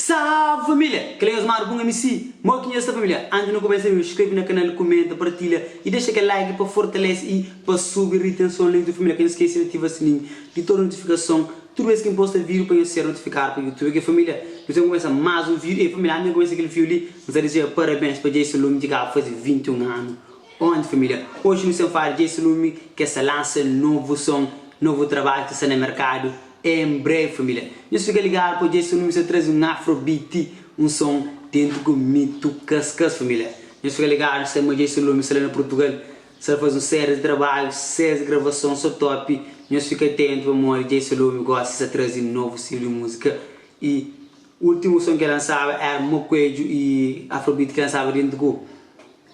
Salve família! Kel é nhos manu Bun MC. Mo ki nhos sta família? Antis nu kumesa vídeo skrebe na kanal, kumenta, partilha y dexa kel like pa fortalese y pa subi ritenson na YouTube família. Ka nhos skese di ativa sininhu di tudu notifikason tudu bes ki N posta vídeo pa nhos ser notifikadu pa YouTube. Ok família? Nu ten kumesa más un vídeo. Ey família, antis di N kumesa kel vídeo li, N sta deseja parabéns pa Jason Lumi ki kaba faze 21 anu onti família. Oji nu sen fala di Jason Lumi ki sta lansa novu son, novu trabadju ki sta na merkadu. Em breve família. Nhos fika ligadu pa odja si nu meste traze un afrobeat, un son dentu ku mito kaskas família. Nhos fika ligadu sai ma Jason Lumi sta la na Portugal sta faze un série di trabadju, séries di gravason so top. Nhos fika atentu pamodi Jason Lumi gosi sta traze novu stilu di múzika y últimu son ki el lansaba era Mokuedju y afrobeat ki el lansaba dentu ku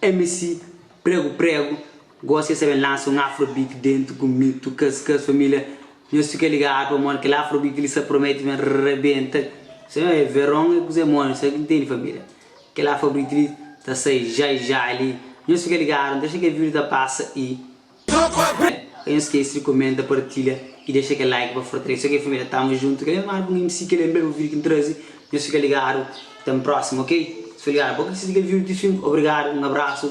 MC Pregu Pregu. Gosi el sta ben lansa un afrobeat dentu ku mito kaskas família. Nhos fika ligadu pamodi kel afrobeat li sa promete ben rebenta se é veron é kuze modi sa ntende familia kel afrobeat li ta sai jai jai li nhos fika ligadu n dexa kel video ta pasa y ka nhos skese di komenta partilha y dexa kel like pa fortalese ok familia tamo junto kel é mas bun MC kel é mesmo video ki n traze nhos fika ligadu tem próximo ok nhos fika ligadu bo ki sisti kel video ti fin obrigadu un abrasu.